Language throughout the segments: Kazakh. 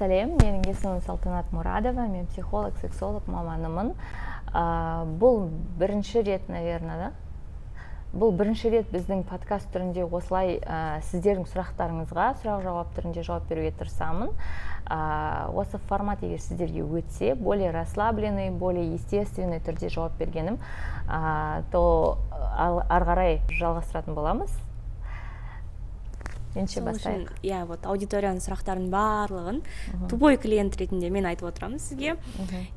Сәлем! Менің есімім Салтанат Мұрадова, мен психолог, сексолог маманымын. Бұл бірінші рет, наверное, да, бұл бірінші рет біздің подкаст түрінде осылай сіздердің сұрақтарыңызға сұрақ жауап түрінде жауап беруге тырысамын. Осы формат егер сіздерге өтсе, более расслабленный, более естественный түрде жауап бергенім, то ары қарай жалғастыратын боламыз. Ендеше Сол үшін бастайық. Иә, вот аудиторияның сұрақтарының барлығын тупой клиент ретінде мен айтып отырамын сізге.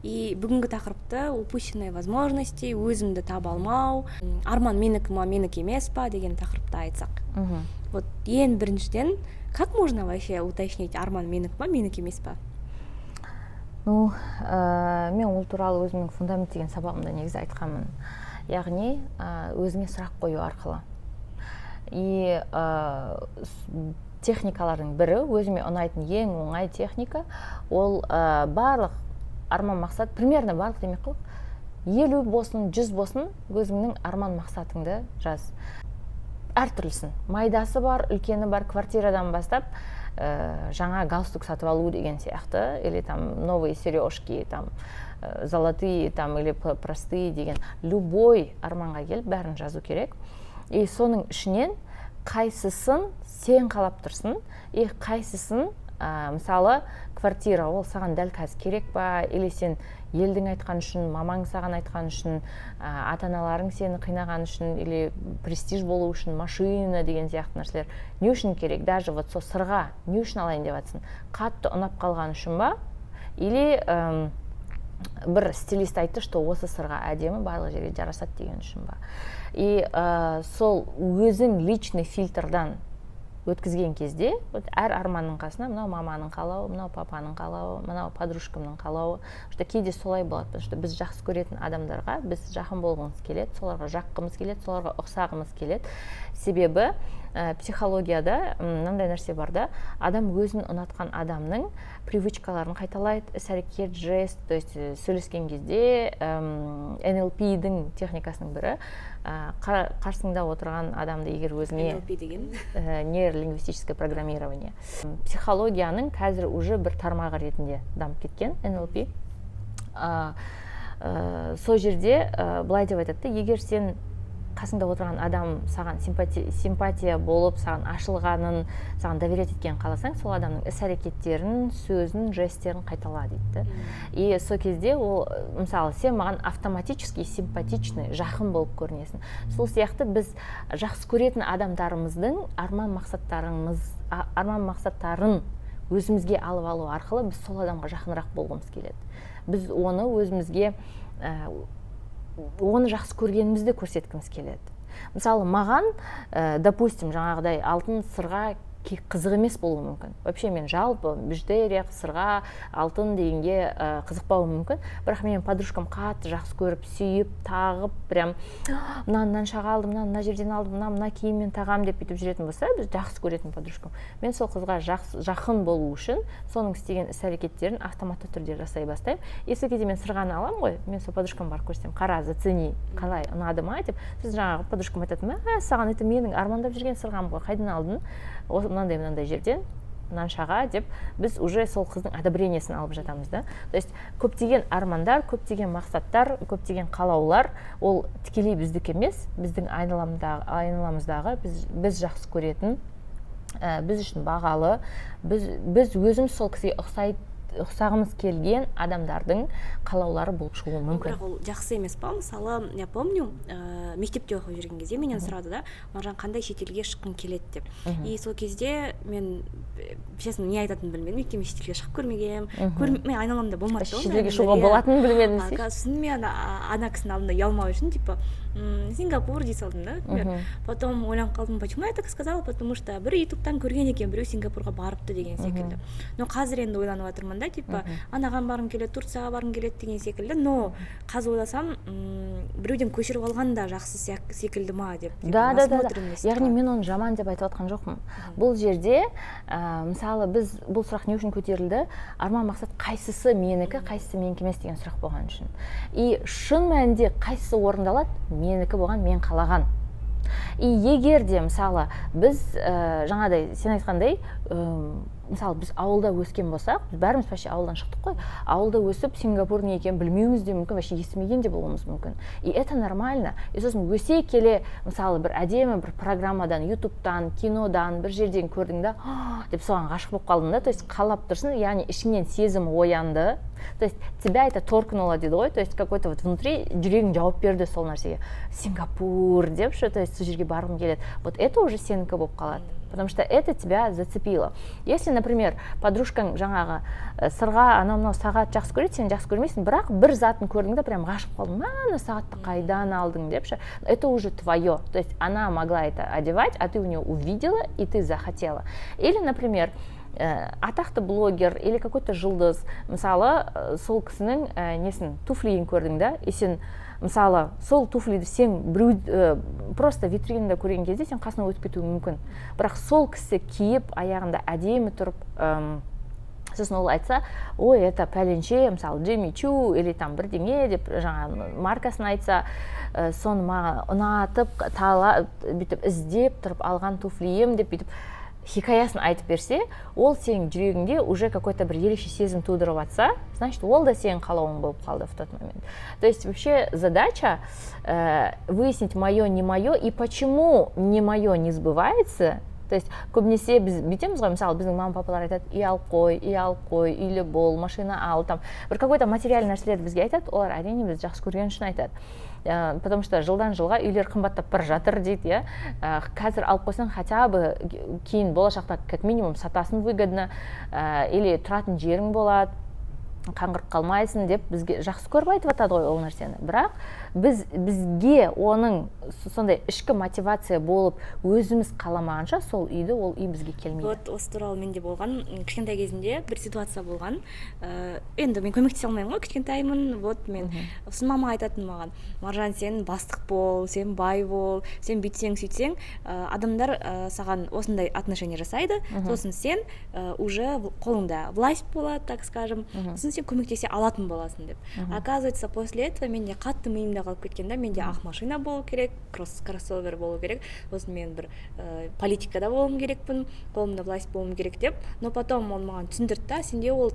И бүгінгі тақырыпты упущенные возможности, өзімді таба алмау, арман менікі ма, менікі емес па деген тақырыпты айтсақ. Вот ең біріншіден, как можно вообще уточнить, арман менікі ма, менікі емес па? Ну, мен ол туралы өзімнің «Фундамент» деген сабағымда негізі айтқанмын, яғни өзіңе сұрақ қою арқылы. И техникалардың бірі, өзіме ұнайтын ең оңай техника, ол барлық арман мақсат, примерно барлық демей ақ қояйық, 50 болсын, 100 болсын, өзіңнің арман мақсатыңды жаз, әртүрлісін, майдасы бар, үлкені бар, квартирадан бастап жаңа галстук сатып алу деген сияқты, или там новые сережки, там золотые там или простые деген, любой арманға келіп, бәрін жазу керек. И соның ішінен қайсысын сен қалап тұрсың и қайсысын, мысалы, квартира, ол саған дәл қазір керек па, или сен елдің айтқан үшін, мамаң саған айтқан үшін, ата аналарың сені қинаған үшін, или престиж болу үшін машина деген сияқты нәрселер не үшін керек? Даже вот сол сырға не үшін алайын деп жатрсың? Қатты ұнап қалған үшін ба, или бір стилист айтты, что осы сырға әдемі, барлық жерге жарасады деген үшін ба? И сол өзің личный фильтрдан өткізген кезде, вот әр арманның қасына мынау маманың қалауы, мынау папаның қалауы, мынау подружкамның қалауы, что кейде солай болады, потому что біз жақсы көретін адамдарға біз жақын болғымыз келеді, соларға жаққымыз келеді, соларға ұқсағымыз келеді. Себебі психологияда мынандай нәрсе бар да: адам өзін ұнатқан адамның привычкаларын қайталайды, іс әрекет, жест. То есть сөйлескен кезде, НЛП-дің техникасының бірі, қарсыңда отырған адамды егер өзіңе НЛП деген? Нейролингвистическое программирование, психологияның қазір уже бір тармағы ретінде дамып кеткен НЛП. Сол жерде былай деп айтады да: егер сен қасыңда отырған адам саған симпатия болып, саған ашылғанын, саған доверять еткенін қаласаң, сол адамның іс әрекеттерін, сөзін, жестерін қайтала дейді да. И сол кезде ол, мысалы, сен маған автоматически симпатичный, жақын болып көрінесің. Сол сияқты біз жақсы көретін адамдарымыздың арман мақсаттарымыз, арман мақсаттарын өзімізге алып алу арқылы біз сол адамға жақынырақ болғымыз келеді. Біз оны өзімізге, оны жақсы көргенімізді көрсеткіміз келеді. Мысалы, маған, допустим, жаңағыдай алтын сырға қызық емес болуы мүмкін. Вообще мен жалпы бижутерия, сырға, алтын дегенге қызықпауым мүмкін. Бірақ менің подружкам қатты жақсы көріп, сүйіп, тағып, прям мынаны мынаншаға алдым, мынаны мына жерден алдым, мына мына киіммен тағамын деп бүйтіп жүретін болса, біз жақсы көретін подружкам, мен сол қызға жақсы, жақын болу үшін соның істеген іс әрекеттерін автоматты түрде жасай бастаймын. И сол кезде мен сырғаны аламын ғой, мен сол подружкама барып көрсетемін: «Қара, зацени, қалай, ұнады ма?» – деп. Сосын жаңағы подружкам айтады: «Мә саған, это менің армандап жүрген сырғам ғой, қайдан алдың?» «Осы мынандай мынандай жерден, мынаншаға», – деп, біз уже сол қыздың одобрениесін алып жатамыз да. То есть көптеген армандар, көптеген мақсаттар, көптеген қалаулар ол тікелей біздікі емес, біздің айналамыздағы біз жақсы көретін, біз үшін бағалы, біз өзіміз сол кісіге ұқсағымыз келген адамдардың қалаулары болып шығуы мүмкін. Бірақ ол жақсы емес па? Мысалы, я помню, мектепте оқып жүрген кезде менен сұрады да: «Маржан, қандай шетелге шыққың келеді?» – деп. И сол кезде мен, честно, не айтатынымды білмедім, өйткені мен шетелге шығып көрмегенмін, мен айналамда болмады да. Шетелге шығуға болатынын білмедім десейші. Сосын мен ана кісінің алдында ұялмау үшін, типа, Сингапур дей салдым да, например. Потом ойланып қалдым, почему я так сказала, потому что бір ютубтан көрген екен, біреу Сингапурға барыпты деген секілді. Но қазір енді ойланып жатырмын да, типа, анаған барғым келеді, Турцияға барғым келеді деген секілді. Но қазір ойласам, біреуден көшіріп алған да жақсы секілді ма деп. Да, яғни мен оны жаман деп айтып жатқан жоқпын бұл жерде. Мысалы, біз бұл сұрақ не үшін көтерілді? Арман мақсат қайсысы менікі, қайсысы менікі емес деген сұрақ болған үшін. И шын мәнінде қайсысы орындалады? Менікі болған, мен қалаған. И егер де, мысалы, біз жаңағыдай сен айтқандай Мысалы, біз ауылда өскен болсақ, біз бәріміз вообще ауылдан шықтық қой, ауылда өсіп, Сингапур не екенін білмеуіміз де мүмкін, вообще естімеген де болуымыз мүмкін, и это нормально. И сосын өсе келе, мысалы, бір әдемі бір программадан, Ютубтан, кинодан, бір жерден көрдің да, деп соған ғашық болып қалдың да, то есть қалап тұрсың, яғни ішіңнен сезім оянды, то есть тебя это торкнуло дейді ғой, то есть какой то вот внутри жүрегің жауап берді сол нәрсеге, Сингапур деп ше, то есть сол жерге барғым келеді. Вот это уже сенікі болып қалады, потому что это тебя зацепило. Если, например, подружкаң жаңағы сырға, анау мынау сағат жақсы көреді, сен жақсы көрмейсің, бірақ бір затын көрдің да, прям ғашық болдың: «Мә, мына сағатты қайдан алдың?» – деп ше, это уже твое. То есть она могла это одевать, а ты у нее увидела и ты захотела. Или, например, атақты блогер или какой то жұлдыз, мысалы, сол кісінің несін, туфлиін көрдің да, и сен, мысалы, сол туфлиді сен біреу просто витринада көрген кезде сен қасынан өтіп кетуің мүмкін, бірақ сол кісі киіп, аяғында әдемі тұрып, сосын ол айтса: «Ой, это пәленше, мысалы, Джимми Чу или там бірдеңе», – деп жаңа маркасын айтса, соны маған ұнатып, тала бүйтіп іздеп тұрып алған туфлиім деп бүйтіп хикаясын айтып берсе, ол сенің жүрегіңде уже какой то бір ерекше сезім тудырып жатса, значит, ол да сенің қалауың болып қалды в тот момент. То есть вообще задача выяснить, мое, не мое и почему не мое не сбывается. То есть көбінесе біз бүйтеміз ғой, мысалы, біздің мама папалар айтады: «Үй алып қой, үй алып қой, үйлі бол, машина ал», там бір какой то материальный нәрселерді бізге айтады. Олар, әрине, бізді жақсы көрген үшін айтады, потому что жылдан жылға үйлер қымбаттап бара жатыр дейді, иә, қазір алып қойсаң, хотя бы кейін болашақта как минимум сатасың выгодно, или тұратын жерің болады, қаңғырып қалмайсың деп бізге жақсы көріп айтып жатады ғой ол нәрсені. Бірақ бізге оның сондай ішкі мотивация болып, өзіміз қаламағанша сол үйді, ол үй бізге келмейді. Вот осы туралы менде болған. Кішкентай кезімде бір ситуация болған. Енді мен көмектесе алмаймын ғой, кішкентаймын. Вот мен сосын мама айтатын маған: «Маржан, сен бастық бол, сен бай бол, сен бүйтсең, сөйтсең, адамдар саған осындай отношение жасайды, сосын сен уже қолыңда власть болады, так скажем, сосын сен көмектесе алатын боласың», – деп. Оказывается, после этого менде қатты миымда қалып кеткен да: менде ақ машина болу керек, кроссовер болу керек, сосын мен бір политикада болуым керекпін, қолымда власть болуым керек деп. Но потом ол маған түсіндірді да: «Сенде ол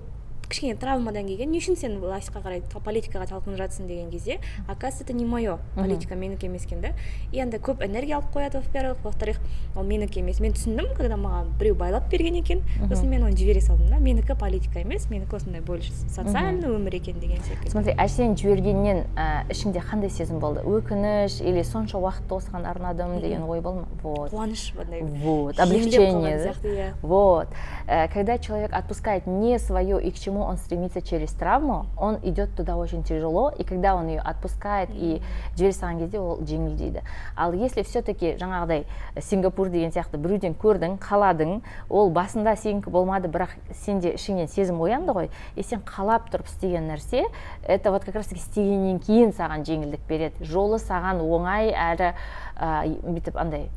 кішкене травмадан келген, не үшін сен властьқа қарай, политикаға талпынып жатсың?» – деген кезде, оказывается, это не мое, политика менікі емес екен да. И андай көп энергия алып қояды, во первых. Во вторых, ол менікі емес, мен түсіндім, когда маған біреу байлап берген екен. Сосын мен оны жібере салдым да, менікі политика емес, менікі осындай больше социальный өмір екен деген секілді. Смотри, а сен жібергеннен ішіңде қандай сезім болды? Өкініш или сонша уақытты осыған арнадым деген ой болды ма? Вот. Қуаныш андай. Вот, облегчение, да? Сияқты, иә. Вот. Когда человек отпускает не свое и к чему он стремится через травму, он идет туда очень тяжело, и когда он ее отпускает и жібере салған кезде, ол жеңілдейді. Ал если все таки жаңағыдай Сингапур деген сияқты біреуден көрдің, қаладың, ол басында сенікі болмады, бірақ сенде ішіңнен сезім оянды ғой, и сен қалап тұрып істеген нәрсе, это вот как раз таки істегеннен кейін саған жеңілдік береді, жолы саған оңай әрі бүйтіп андай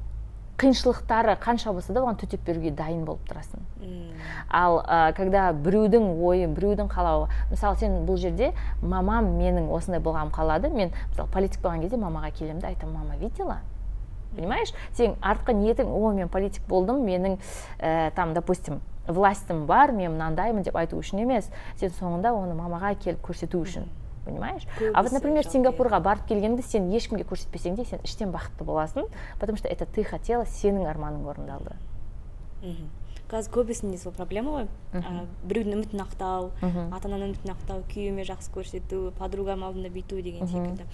қиыншылықтары қанша болса да, оған төтеп беруге дайын болып тұрасың. Ал когда біреудің ойы, біреудің қалауы, мысалы, сен бұл жерде: «Мамам менің осындай болғанын қалады», мен, мысалы, политик болған кезде мамаға келемін да айтамын: «Мама видела?» Понимаешь, сен артқы ниетің: «О, мен политик болдым, менің там, допустим, властьым бар, мен мынандаймын», – деп айту үшін емес, сен соңында оны мамаға келіп көрсету үшін, понимаешь? А вот, например, Сингапурға барып келгенде сен ешкімге көрсетпесең де, сен іштен бақытты боласың, потому что это ты хотела, сенің арманың орындалды. Қазір көбісінде сол проблема ғой, біреудің үмітін ақтау, ата ананың үмітін ақтау, күйеуіме жақсы көрсету, подругам алдында бүйту деген секілді.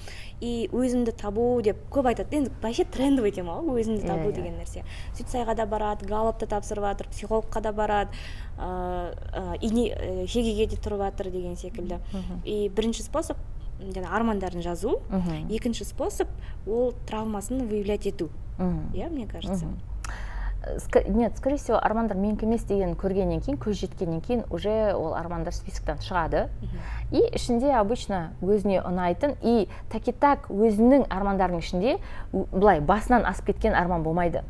И өзіңді табу деп көп айтады енді, вообще трендовый тема ғой өзіңді табу деген нәрсе. Сюцайға да барады, Галлоп та тапсырып жатыр, психологқа да барады, ине шегеге де тұрып жатыр деген секілді. И бірінші способ – жаңа армандарын жазу, екінші способ – ол травмасын выявлять ету, иә, мне кажется. Нет, скорее всего, армандар менікі емес деген көргеннен кейін, көз жеткеннен кейін уже ол армандар списоктан шығады. И ішінде обычно өзіне ұнайтын и так и так өзінің армандарының ішінде былай басынан асып кеткен арман болмайды.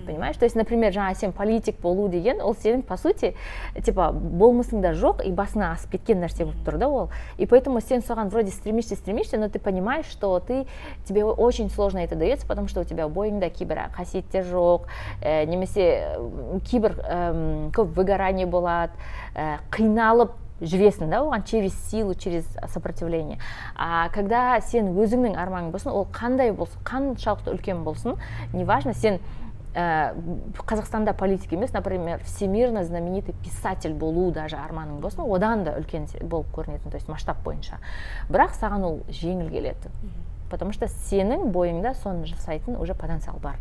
Понимаешь? То есть, например, жаңа сен политик болу деген, ол сенің, по сути, типа, болмысыңда жоқ и басыңа асып кеткен нәрсе болып тұр да ол. И поэтому сен соған вроде стремишься, стремишься, но ты понимаешь, что тебе очень сложно это дается, потому что у тебя бойыңда кейбір қасиеттер жоқ, немесе кейбір көп выгорание болады, қиналып жүресің да оған через силу, через сопротивление. А когда сен өзіңнің арманың болсын, ол қандай болсын, қаншалықты үлкен болсын, неважно, сен Қазақстанда политик емес, например, всемирно знаменитый писатель болу даже арманың болсын, одан да үлкен болып көрінетін, то есть масштаб бойынша, бірақ саған ол жеңіл келеді, потому что сенің бойыңда соны жасайтын уже потенциал бар.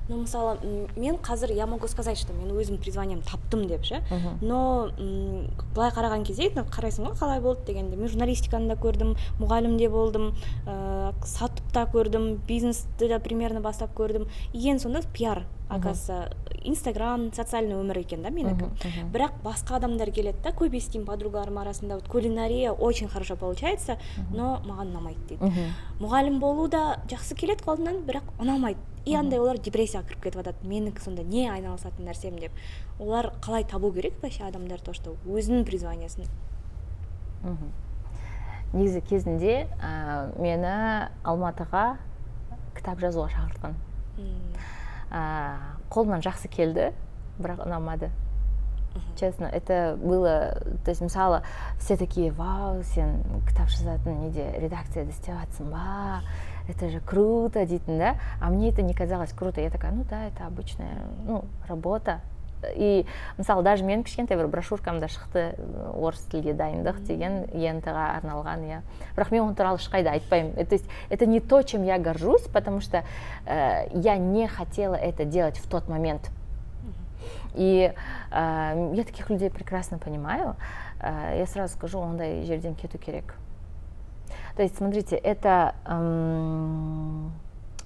Ну, мысалы, мен қазір, я могу сказать, что мен өзім призванием таптым деп ше, но былай қараған кезде, қарайсың ғой, қалай болды дегенде, мен журналистиканы да көрдім, мұғалім де болдым, сатып та көрдім, бизнесті де примерно бастап көрдім. И ең соңында пиар, оказывается, Инстаграм, социальный өмір екен да менікі. Бірақ басқа адамдар келеді да, көп естимін подругаларым арасында: вот кулинария очень хорошо получается, но маған ұнамайды дейді. Мұғалім болу да жақсы келеді қолынан, бірақ ұнамайды. И андай олар депрессияға кіріп кетіп жатады, менікі сонда не айналысатын нәрсем деп. Олар қалай табу керек вообще адамдар то, что өзінің призваниясын? Негізі кезінде мені Алматыға кітап жазуға шақыртқан. Қолымнан жақсы келді, бірақ ұнамады, честно. Это было, то есть, мысалы, все такие: «Вау, сен кітап жазатын неде, редакцияда істеп жатсың ба, это же круто», — дейтін да. А мне это не казалось круто. Я такая: «Ну да, это обычная, ну, работа». И мысалы, даже менің кішкентай бір брошюркам да шықты, орыс тілге дайындық деген, ЕНТ ға арналған, иә. Бірақ мен ол туралы ешқайда айтпаймын. То есть это не то, чем я горжусь, потому что я не хотела это делать в тот момент. И я таких людей прекрасно понимаю. Я сразу скажу, ондай жерден кету керек. То есть, смотрите, это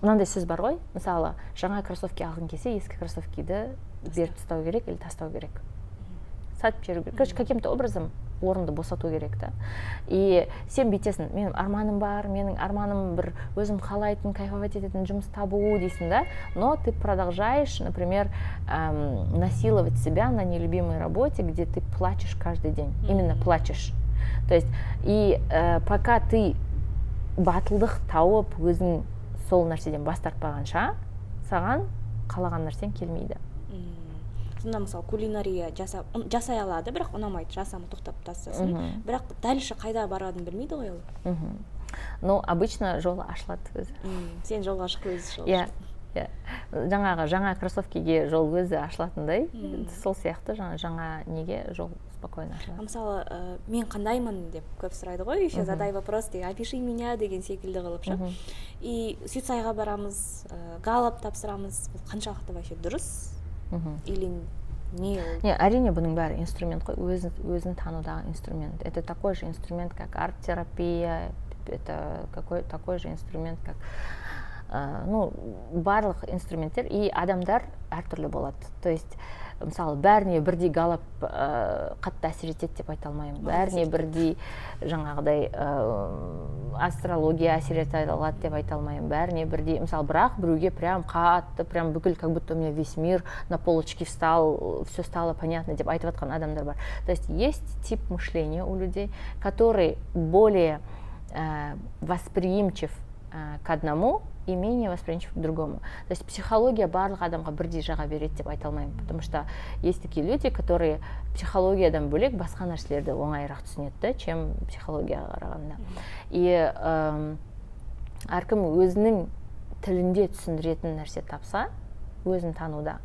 мынандай сөз бар ғой, мысалы, жаңа кроссовки алғың келсе, ескі кроссовкиді беріп тастау керек или тастау керек, сатып жіберу керек. Короче, каким то образом орынды босату керек та. И сен бүйтесің: «Менің арманым бар, менің арманым бір өзім қалайтын, кайфовать ететін жұмыс табу», — дейсің да. Но ты продолжаешь, например, насиловать себя на нелюбимой работе, где ты плачешь каждый день, именно плачешь. То есть и пока ты батылдық тауып, өзің сол нәрседен бас тартпағанша, саған қалаған нәрсең келмейді. Сонда, мысалы, кулинария жасап, жасай алады, бірақ ұнамайды, жасамы тоқтап тастасын, бірақ дальше қайда баратынын білмейді ғой ол. Ну, обычно жолы ашылады өзі. Сен жолға шық, өзі жол. Иә, жаңағы жаңа кроссовкиге жол өзі ашылатындай, сол сияқты жаңа неге жол спокойно ашылады. Мысалы, мен қандаймын деп көп сұрайды ғой еще, задай вопрос деген, опиши меня деген секілді қылып ше. И Сюцайға барамыз, Галлоп тапсырамыз. Бұл қаншалықты вообще дұрыс или не ол? Не, әрине, бұның бәрі инструмент қой, өзін танудағы инструмент. Это такой же инструмент, как арт терапия, это такой же инструмент, как ну, барлық инструменттер. И адамдар әртүрлі болады. То есть, мысалы, бәріне бірдей Галлоп қатты әсер етеді деп айта алмаймын, бәріне бірдей жаңағыдай астрология әсер ете алады деп айта алмаймын, бәріне бірдей, мысалы. Бірақ біреуге прям қатты, прям бүкіл, как будто у меня весь мир на полочке встал, все стало понятно деп айтып жатқан адамдар бар. То есть есть тип мышления у людей, который более восприимчив к одному и менее восприимчив к другому. То есть психология барлық адамға бірдей жаға береді деп айта алмаймын, потому что есть такие люди, которые психологиядан бөлек басқа нәрселерді оңайырақ түсінеді да, чем психологияға қарағанда. И әркім өзінің тілінде түсіндіретін нәрсе тапса өзін тануда,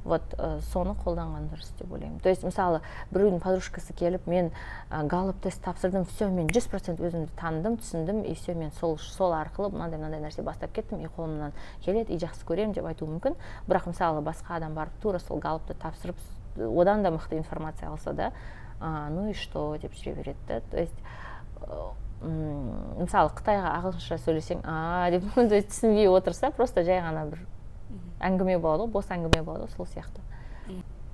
вот соны қолданған дұрыс деп ойлаймын. То есть, мысалы, біреудің подружкасы келіп: «Мен Галлоп тест тапсырдым, все, мен 100% өзімді таныдым, түсіндім, и все, мен сол арқылы мынандай мынандай нәрсе бастап кеттім, и қолымнан келеді, и жақсы көремін», — деп айтуы мүмкін. Бірақ, мысалы, басқа адам барып, тура сол Галлопты тапсырып, одан да мықты информация алса да, «Ну и что?» деп жүре береді да. То есть мысалы, қытайға ағылшынша сөйлесең, «а» деп, то есть түсінбей отырса, просто жай ғана бір әңгіме болады ғой, бос әңгіме болады ғой, сол сияқты.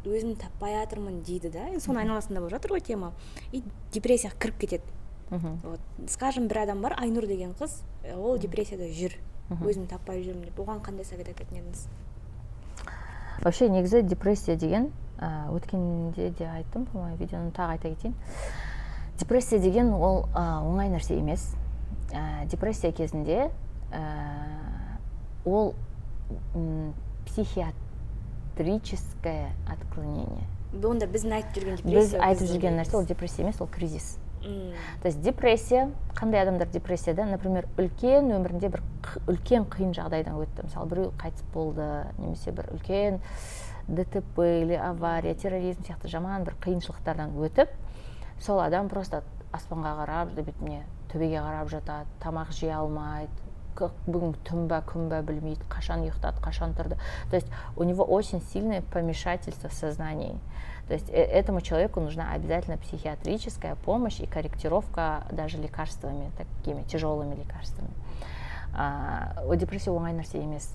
Өзін таппай жатырмын дейді да, енді соның айналасында болып жатыр ғой тема, и депрессияға кіріп кетеді. Вот, скажем, бір адам бар, Айнұр деген қыз, ол депрессияда жүр, өзін таппай жүрмін деп. Оған қандай совет айтатын едіңіз? Вообще, негізі, депрессия деген, өткенде де айттым, по моему, видеоны, тағы айта кетейін: депрессия деген ол оңай нәрсе емес. Депрессия кезінде ол психиатрическое отклонение. Онда біздің айтып жүрген Біз депрессия айтып біздің жүрген нәрсе ол емес. депрессия емес, ол кризис. То есть депрессия, қандай адамдар депрессияда? Например, үлкен өмірінде бір үлкен қиын жағдайдан өтті, мысалы, біреу қайтыс болды немесе бір үлкен ДТП или авария, терроризм сияқты жаман бір қиыншылықтардан өтіп, сол адам просто аспанға қарап, бүйтіп не, төбеге қарап жатады, тамақ жей алмайды, бүгін түн ба, күн ба, білмейді, қашан ұйықтады, қашан тұрды. То есть у него очень сильное помешательство в сознании. То есть этому человеку нужна обязательно психиатрическая помощь и корректировка даже лекарствами, такими тяжелыми лекарствами. О, депрессия оңай нәрсе емес.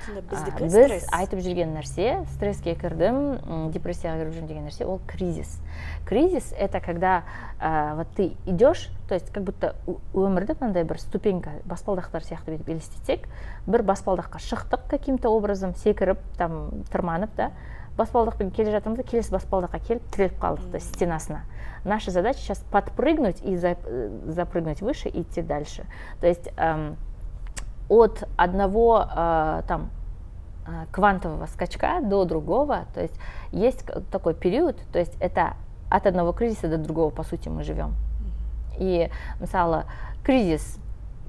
Сонда біздікі Біз стресс. айтып жүрген нәрсе, стресске кірдім, депрессияға кіріп жүрмін деген нәрсе, ол кризис. Кризис — это когда вот ты идешь, то есть как будто өмірді мынандай бір ступенька, баспалдақтар сияқты бүйтіп елестетсек, бір баспалдаққа шықтық каким-то образом, секіріп там, тырманып да, баспалдақпен келе жатырмыз да, келесі баспалдаққа келіп тіреліп қалдық, то есть стенасына. Наша задача сейчас подпрыгнуть и запрыгнуть выше и идти дальше. То есть от одного там квантового скачка до другого, то есть есть такой период, то есть это от одного кризиса до другого, по сути, мы живем. И, мысалы, кризис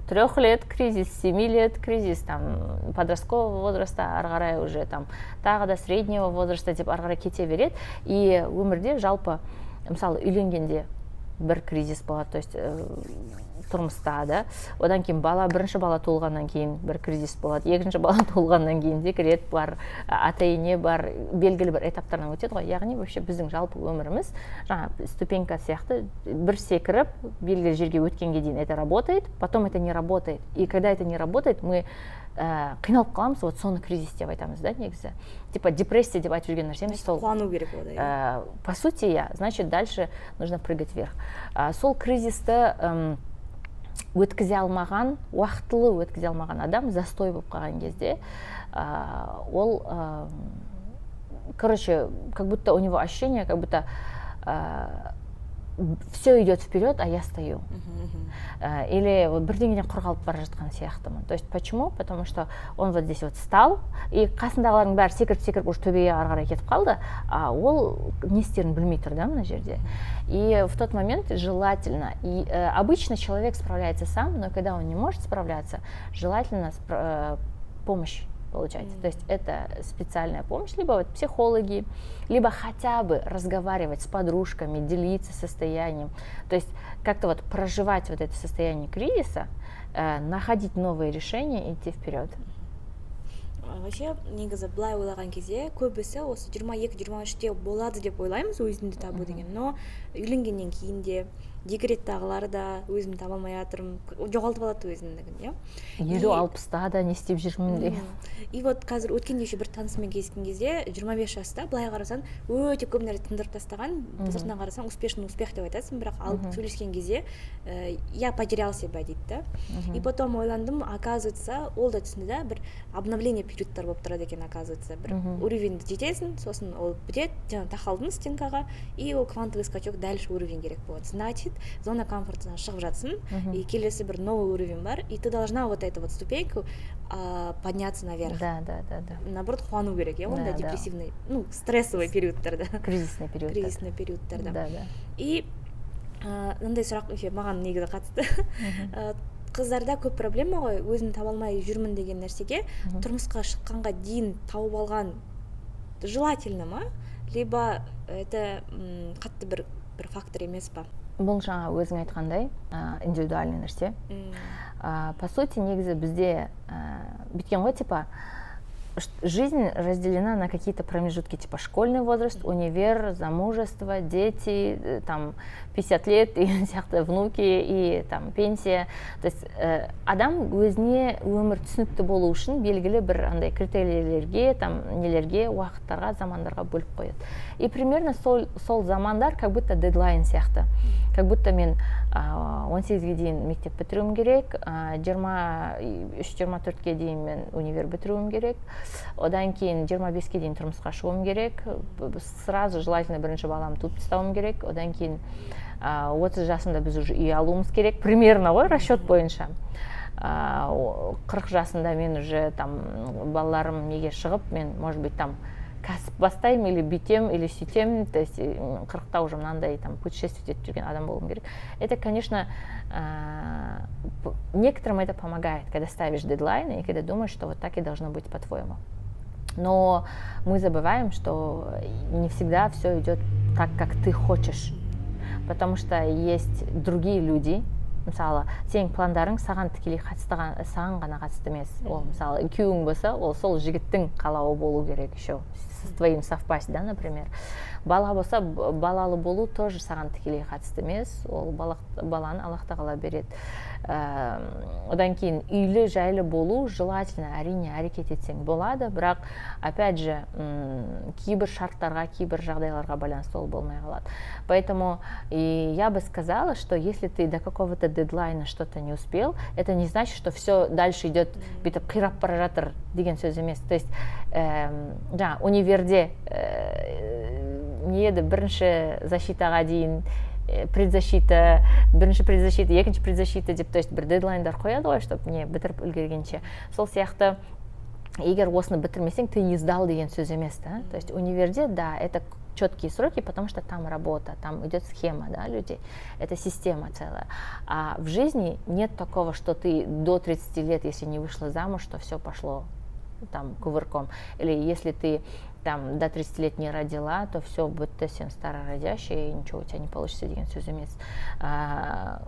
3 лет, кризис 7 лет, кризис там подросткового возраста, ары қарай уже там тағы да среднего возраста деп ары қарай кете береді. И өмірде жалпы, мысалы, үйленгенде бір кризис болады, то есть тұрмыста да, одан кейін бала, бірінші бала туылғаннан кейін бір кризис болады, екінші бала туылғаннан кейін декрет бар, ата ене бар, белгілі бір этаптардан өтеді ғой. Яғни вообще біздің жалпы өміріміз жаңа ступенька сияқты, бір секіріп, белгілі жерге өткенге дейін это работает, потом это не работает. И когда это не работает, мы қиналып қаламыз. Вот соны кризис деп айтамыз да. Негізі, типа, депрессия деп айтып жүрген нәрсеміз сол. Қуану керек онда, иә. По сути, иә, значит, дальше нужно прыгать вверх. Сол кризисті өткізе алмаған, уақытылы өткізе алмаған адам застой болып қалған кезде, ол короче, как будто у него ощущение, как будто все идет вперед, а я стою. Или вот бірдеңеден құр қалып бара жатқан сияқтымын. То есть почему? Потому что он вот здесь вот стал, и қасындағылардың бәрі секіріп секіріп уже төбеге ары қарай кетіп қалды, а ол не істерін білмей тұр да мына жерде. И в тот момент желательно, и обычно человек справляется сам, но когда он не может справляться, желательно помощь получать. То есть это специальная помощь, либо вот психологи, либо хотя бы разговаривать с подружками, делиться состоянием. То есть как-то вот проживать вот это состояние кризиса, находить новые решения и идти вперед. Вообще, негізі, былай ойлаған кезде, көбісі осы 22-23-те болады деп ойлаймыз өзіңді табу деген, но үйленгеннен кейін де, декреттағылар да өзімді таба алмай жатырмын, жоғалтып алады өзіндігін, иә. 50-60-та да не істеп жүрмін деген. И вот қазір өткенде еще бір танысыммен кездескен кезде, 25 жаста, былай қарасаң, өте көп нәрсе тындырып тастаған, сыртынан қарасаң, успешный успех деп айтасың, бірақ алып сөйлескен кезде «я потерял себя» дейді да. И потом ойландым, оказывается, ол да түсінді да, бір обновление периодтар болып тұрады екен, оказывается, бір уровеньді жетесің, сосын ол бітеді, жаңағы тақалдың стенкаға, и ол квантовый скачок, дальше уровень керек болады, значит, зона комфортынан шығып жатсың, и келесі бір новый уровень бар, и ты должна вот эту вот ступеньку подняться наверх. да да да да Наоборот, қуану керек, иә, ондай депрессивный, ну, стрессовый периодтарда. Кризисный период. Кризисный периодтарда. да да И мынандай сұрақ вообще маған негізі қатысты. Қыздарда көп проблема ғой, өзім таба алмай жүрмін деген нәрсеге. Тұрмысқа шыққанға дейін тауып алған желательно ма, либо это қатты бір фактор емес па? Бұл жаңа өзің айтқандай, индивидуальный нәрсе. По сути, негізі, бізде бүйткен ғой, типа, жизнь разделена на какие-то промежутки, типа школьный возраст, универ, замужество, дети, там 50 лет деген сияқты, внуки и там пенсия. То есть адам өзіне өмір түсінікті болу үшін белгілі бір андай критерийлерге, там нелерге, уақыттарға, замандарға бөліп қояды. И примерно сол замандар как будто дедлайн сияқты, как будто мен 18-ге дейін мектеп бітіруім керек, 23-24-ке дейін мен универ бітіруім керек. Одан кейін 25-ке дейін тұрмысқа шығуым керек, сразу желательно бірінші баламды туып тастауым керек. Одан кейін 30 жасымда біз уже үй алуымыз керек, примерно ғой, расчет бойынша. 40 жасында мен уже там балаларым неге шығып, мен, может быть, там кәсіп бастаймын или бүйтемін, или сөйтемін. То есть 40-та уже мынандай там путешествовать етіп жүрген адам болуым керек. Это, конечно, некоторым это помогает, когда ставишь дедлайны и когда думаешь, что вот так и должно быть по-твоему. Но мы забываем, что не всегда все идет так, как ты хочешь, потому что есть другие люди. Мысалы, сенің пландарың саған тікелей қатысты, саған ғана қатысты емес. Ол, мысалы, күйеуің болса, ол сол жігіттің қалауы болу керек, еще с твоим совпасть, да, например. Бала болса, балалы болу тоже саған тікелей қатысты емес, ол баланы Аллах Тағала береді. Одан кейін үйлі жайлы болу желательно, әрине, әрекет етсең болады, бірақ, опять же, кейбір шарттарға, кейбір жағдайларға байланысты ол болмай қалады. Поэтому и я бы сказала, что если ты до какого-то дедлайна что-то не успел, это не значит, что все дальше идет бүйтіп қирап бара жатыр деген сөз емес. То есть жаңа универде не еді, бірінші защитаға дейін, предзащита, бірінші предзащита, екінші предзащита деп, то есть бір дедлайндар қояды ғой, чтобы не бітіріп үлгергенше. Сол сияқты, егер осыны бітірмесең, ты не сдал деген сөз емес та. То есть универде, да, это четкие сроки, потому что там работа, там идет схема, да, людей, это система целая. А в жизни нет такого, что ты до 30 лет, если не вышла замуж, то все пошло там кувырком. Или если ты там до 30 лет не родила, то все, бітті, сен старородящая, и ничего у тебя не получится деген сөз емес.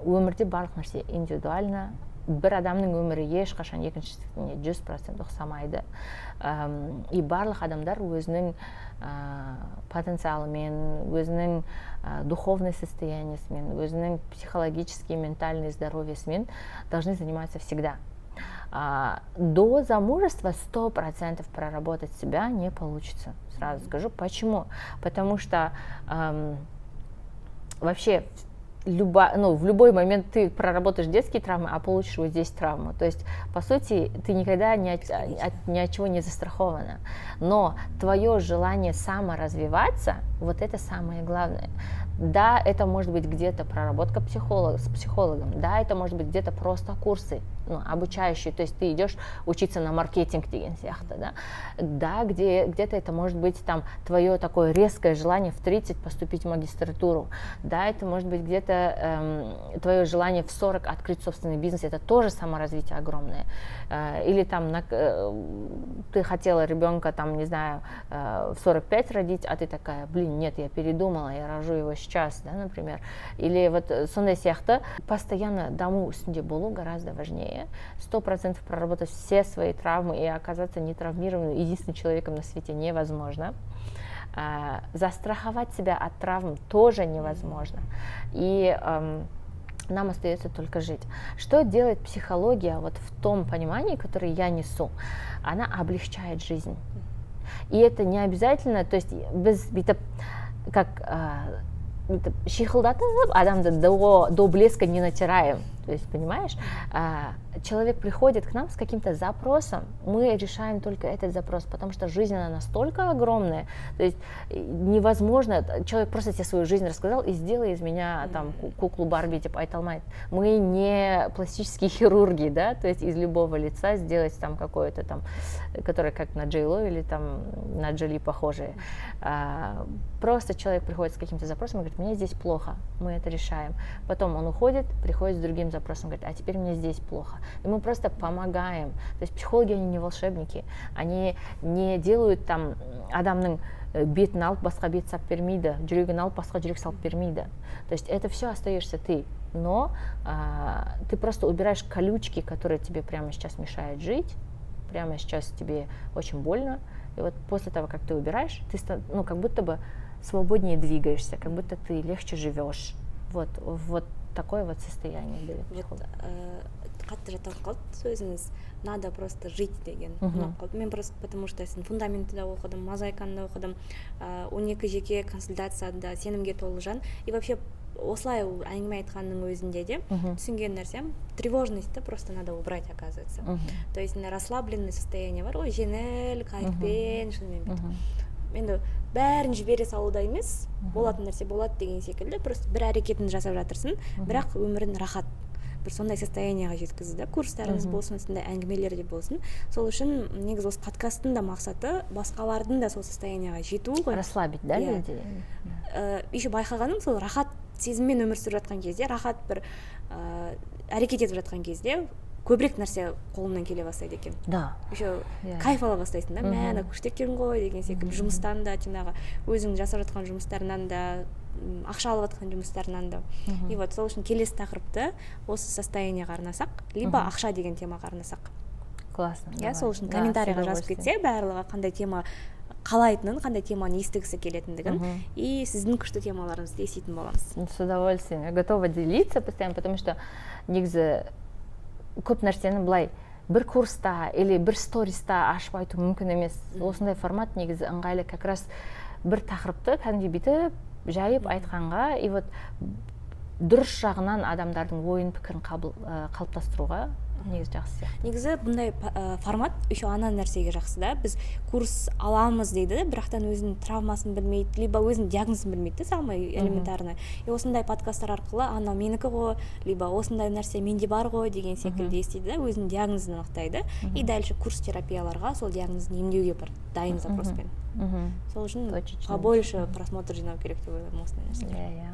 Өмірде барлық нәрсе индивидуально. Бір адамның өмірі ешқашан екіншісіне 100% ұқсамайды. И барлық адамдар өзінің потенциалымен, өзінің духовный состояниесімен, өзінің психологический, ментальный здоровьесімен должны заниматься всегда. До замужества 100% проработать себя не получится, сразу скажу. Почему? Потому что вообще ну, в любой момент ты проработаешь детские травмы, а получишь вот здесь травму. То есть, по сути, ты никогда ни от чего не застрахована. Но твое желание саморазвиваться, вот это самое главное. Да, это может быть где-то проработка с психологом, да, это может быть где-то просто курсы, ну, обучающие, то есть ты идешь учиться на маркетинг деген сияқты, да, да, где-то это может быть там твое такое резкое желание в 30 поступить в магистратуру, да, это может быть где-то твое желание в 40 открыть собственный бизнес, это тоже саморазвитие огромное, или там ты хотела ребенка там, не знаю, в 45 родить, а ты такая: «Блин, нет, я передумала, я рожу его сейчас», да, например. Или вот сондай сияқты постоянно даму үстінде болу гораздо важнее. 100% проработать все свои травмы и оказаться нетравмированным единственным человеком на свете невозможно. Застраховать себя от травм тоже невозможно. И нам остается только жить. Что делает психология вот в том понимании, которое я несу? Она облегчает жизнь. И это не обязательно, то есть біз бүйтіп как бүйтіп шиқылдатып адамды до блеска не натираем. То есть, понимаешь, человек приходит к нам с каким-то запросом, мы решаем только этот запрос, потому что жизнь, она настолько огромная, то есть невозможно, человек просто тебе свою жизнь рассказал и «сделай из меня там куклу Барби» деп айта алмайды. Мы не пластические хирурги, да, то есть из любого лица сделать там какое-то там, которое как на Джей Ло или там на Джоли похожие. Просто человек приходит с каким-то запросом и говорит: «Мне здесь плохо», мы это решаем. Потом он уходит, приходит с другим запросом, говорит: «А теперь мне здесь плохо». И мы просто помогаем. То есть психологи, они не волшебники, они не делают там адамның бетін алып басқа бет салып бермейді, жүрегін алып басқа жүрек салып бермейді. То есть это все остаешься ты, но ты просто убираешь колючки, которые тебе прямо сейчас мешают жить, прямо сейчас тебе очень больно. И вот после того, как ты убираешь, ты, ну, как будто бы свободнее двигаешься, как будто ты легче живешь. Вот такое вот состояние дает. Вот қатты жатталып қалды сөзіңіз, «надо просто жить» деген ұнап қалды. Мен просто потому что сіздің фундаментті да оқыдым, мозаиканы да оқыдым, 12 жеке консультацияда, сенімге толы жан и вообще Осылай әңгіме айтқанның өзінде де түсінген нәрсем: тревожность просто надо убрать, оказывается. То есть мына расслабленный состояние бар ғой, жеңіл кайфпен, шынымен бүйтіп енді бәрін жібере салуда емес, болатын нәрсе болады деген секілді, просто бір әрекетін жасап жатырсың, бірақ өмірің рахат, бір сондай состояние ға жеткізді да. Курстарыңыз болсын, сондай әңгімелер де болсын. Сол үшін негізі осы подкасттың да мақсаты басқалардың да сол состояние ға жетуі ғой. Расслабить да Иә. людей. Еще байқағаным, сол рахат сезіммен өмір сүріп жатқан кезде, рахат бір әрекет етіп жатқан кезде көбірек нәрсе қолыңнан келе бастайды екен. Еще кайф ала бастайсың да, мә, ана күшті екен ғой деген секілді. Жұмыстан да, жаңағы өзің жасап жатқан жұмыстарынан да, ақша алып жатқан жұмыстарынан да. И вот сол үшін келесі тақырыпты осы состояние ға арнасақ либо ақша деген темаға арнасақ. Классно. Иә, сол үшін комментарий ға жазып кетсе барлығы, қандай тема қалайтынын, қандай теманы естігісі келетіндігін, и сіздің күшті темаларыңызды еститін боламыз. С удовольствием. Я готова делиться постоянно, потому что негізі көп нәрсені былай бір курста или бір сториста ашып айту мүмкін емес. Осындай формат негізі ыңғайлы, как раз бір тақырыпты кәдімгідей бүйтіп жайып айтқанға, и вот дұрыс жағынан адамдардың ойын, пікірін қабыл, қалыптастыруға негізі жақсы сияқты. Негізі бұндай формат еще ана нәрсеге жақсы да. Біз курс аламыз дейді, бірақтан өзінің травмасын білмейді либо өзінің диагнозын білмейді да, самый элементарный. И осындай подкасттар арқылы анау менікі ғой либо осындай нәрсе менде бар ғой деген секілді естиді да, өзінің диагнозын анықтайды и дальше курс, терапияларға, сол диагнозын емдеуге барады дайын запрос пен. Сол үшін Точечно. побольше просмотр жинау керек деп ойлаймын осындай нәрселер. Иә,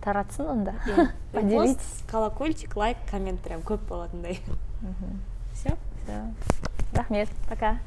таратсын онда. Иә. Поделитесь. Репост, колокольчик, лайк, коммент прям көп болатындай. Все. Все, рахмет, пока.